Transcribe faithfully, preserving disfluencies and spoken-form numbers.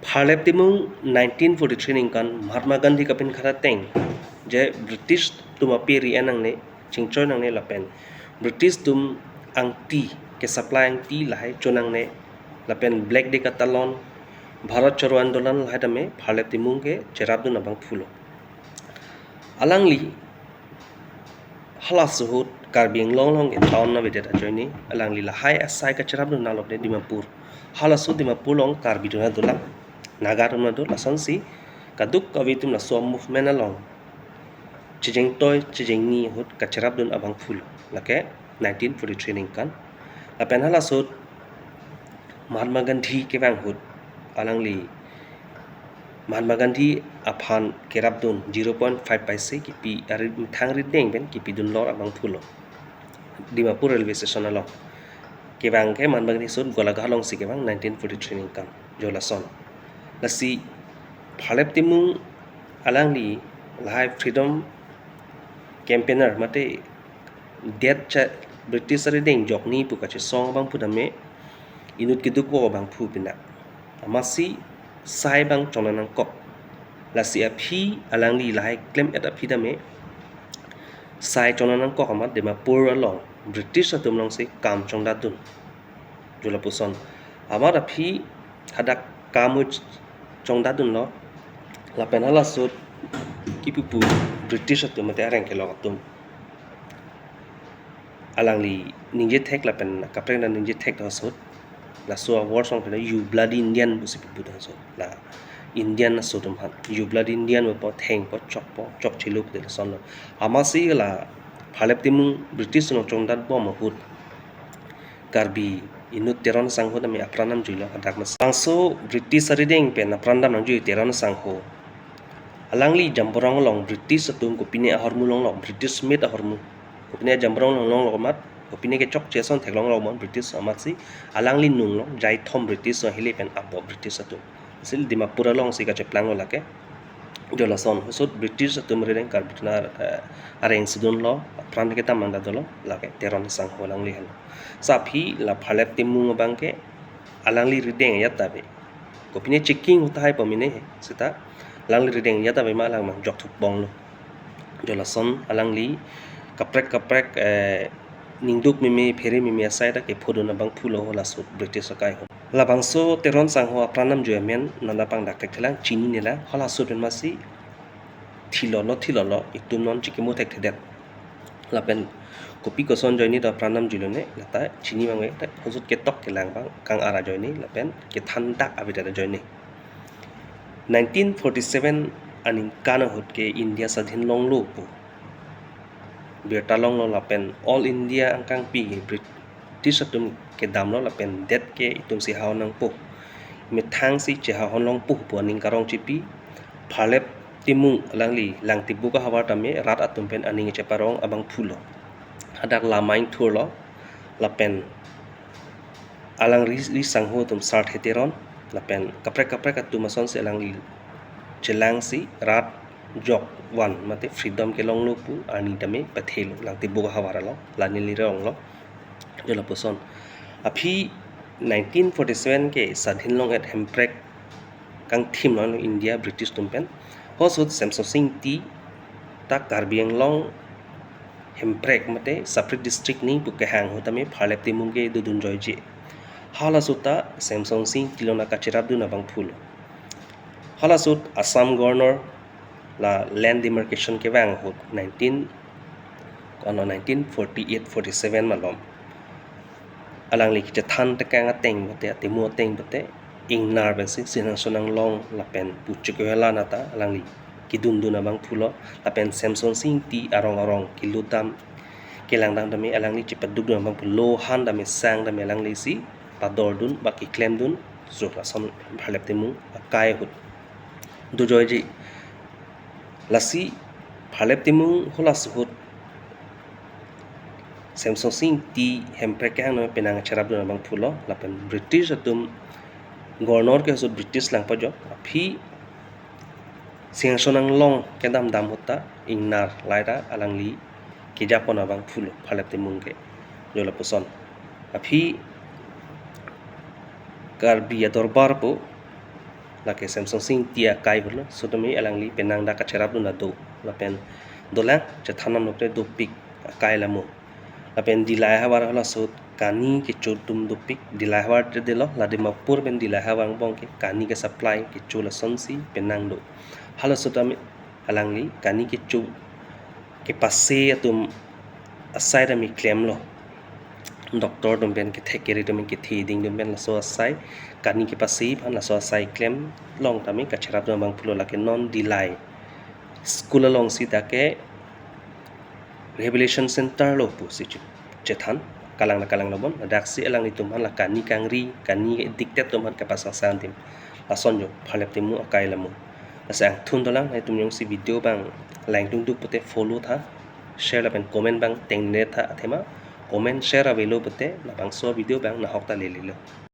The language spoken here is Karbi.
Pharlep Timung nineteen forty-three ningkan Mahatma Gandhi kapinkhat ateng je British atum ape ri-en nangne, chingchoi nangne lapen British atum angti, ke supply angti lahai cho nangne lapen Black Day katalon, Bharat Choro Andolan lahai tame Pharlep Timung ke cherapdun abangphulo. Alangli halaso ahut Karbi Anglong along ke town avedet ajoine, alangli lahai asai kacherapdun nanglo de Dimapur. Halaso Dimapur along Karbi dun adolang, Naga dun ado, lasonsi kadokave atum laso movement along chejengtoi chejengni ahut kacherapdun abangphulo, lake nineteen forty-three ningkan. Lapen halaso ahut Mahatma Gandhi kevang ahut alangli Mahatma Gandhi aphan kerapdun zero point five paise kipi, ari methang rideng pen kipidun lor abangphulo Dimapur railway station along. Kevang ke Mahatma Gandhi ahut Golaghat alongsi kevang nineteen forty-three ningkan, jo lason. Lasi Pharlep Timung alangli lahai freedom campaigner mate det cha British arideng jokni pu kachesong abangphu tame inut keduk vo abangphu pinak. Amatsi sai abang chongna nangkok. Lasi aphi alangli lahai klem-et aphi tame sai chongna nangkok amat Dimapur along British atum alongsi kam chongdatdun. Jo lapuson. Amat aphi hadak kam chongdatdunlo. Lapen halaso ahut kipupu British atum mate areng kelok atum alangli ningje thek lapen kaprek na ningje thek halaso ahut. Laso a-word song pen you bloody Indian pusi pupu halaso ahut. La Indian aso atum aphan. You bloody Indian pupo, thengpo, chokpo, chokchelo pusi lasonlo. Amatsi la Pharlep Timung British along chongdatbom ahut Karbi inut Teron sangho tame apran namjuilo hadak mas. Bangso British arideng pen apran dam nangjui Teron sangho. Alangli Jamborong along British atum kopine ahormu longlo, British made ahormu. Kopine Jamborong along longlo amat, kopine ke chokche ason theklonglo amat British amatsi alangli nunglo, jaithom British ahile pen apo British atum. Lasi Dimapur alongsi kacheplanglo lake. Jo lason, halaso ahut British atum arideng Karbi atum, eh, areng si dunlo, apran kedam nangdadolo, lake Teron sangho alangli henlo. Lasi aphi la Pharlep Timung abang ke alangli rideng ajat ave. Kopine checking ahut tahai pamine he, seta alangli rideng ajat ave ma alang abang jokthukbomlo. Jo lason alangli kaprek kaprek, eh, ningduk meme phere meme asai ta kephodun abangphulo halaso ahut British akai ahut. Labangso Teron sangho apran namjui amen nangdapang dak thekthelang, chininelang, halaso ahut pen amatsi thilolo thilolo itum non chikimo thekthedet. Lapen kopi koson ajoine ta apran namjuilone, lata chini abang ave, halaso ahut ketok kelang abang kang-ar ajoine lapen kethan dak avedet ajoine. Nineteen forty-seven aningkan ahut ke India swadhin longlo pu birta longlo lapen All India angkangpi British atum kedamlo lapen det ke itumsi hahon nangpo. Methangsi chehahon longpo pu aning karong chipi Pharlep Timung alangli Langtibuk ahavar tame rat atum pen aning cheparong abangphulo. Hadak lamai thurlo lapen alangli ri sangho atum Sarthe Teron lapen kaprek kaprek atum asonsi alangli chelangsi rat jokvan mate freedom kelonglo pu arni tame pathelo Langtibuk ahavar along, la neli ronglo. Jo lapuson. Aphi nineteen forty-seven ke swadhin long-et hemprek kangthim long India British atum pen. Halaso ahut Semsonsing Ingti ta Karbi Anglong hemprek mate separate district ni pu kehang ahut tame Pharlep Timung ke dodun joiji. Halaso ahut ta Semsonsing Ingti along nangkacherapdun abangphulo. Halaso ahut Assam Governor la land demarcation kevang ahut nineteen, kono nineteen forty-eight forty-seven malom. Alangli kachethan tekang ateng pute, atemu ateng pute, ingnar pensi Sinangsonang Long lapen pu Chikhohela nata alangli kedundun abangphulo, lapen Semsonsing Ingti arong arong kelutdam kelangdam tame alangli chepadukdun abangphulo, han tame sang tame alanglisi padordun ba keklemdun, jo lason Pharlep Timung akai ahut dojoiji. Lasi Pharlep Timung halaso ahut Semsonsing Ingti hemprek kehang tame penang cherapdun abangphulo, lapen British atum Governor ke ahut British lang pajok, aphi Sinangsonang Long kedamdam ahut ta ingnar lahai ta alangli kejapon abangphulo Pharlep Timung ke, jo lapuson. Aphi Karbi adorbar pu Lake Semsonsing Ingti akai pulo, laso tame alangli penang dak kacherapdun ta do. Lapen dolang chethan nangji pute dopik akai lamo. Lapen Dillai havar halaso kani kecho atum dopik, Dillai havar te delo, la Dimapur pen Dillai havar angbong ke kani ke-supply kecho lasonsi penang do. Halaso tame alangli kani kecho kepase atum asai tame klemlo. Doctor atum pen, kethek kere atum pen, kethe ding atum pen laso asai, kani kepase aphan laso asai klem along tame kacherapdun abang pulo. Lake non Dillai school alongsi dak ke rehabilitation center lo pusi che-, chethan, kalang kalang lo bon. Ladaksi alanglitum aphan la kani kangri, kani addicted atum aphan kepasang sang tim, lason jo pharlep timo akai lamo. Lasi angthun dolang, nangtum jongsi video abang langdun duk pute follow tha, share lapen comment abang tengne tha, athema comment share avelo pute labangso video abang nahok ta lelelo.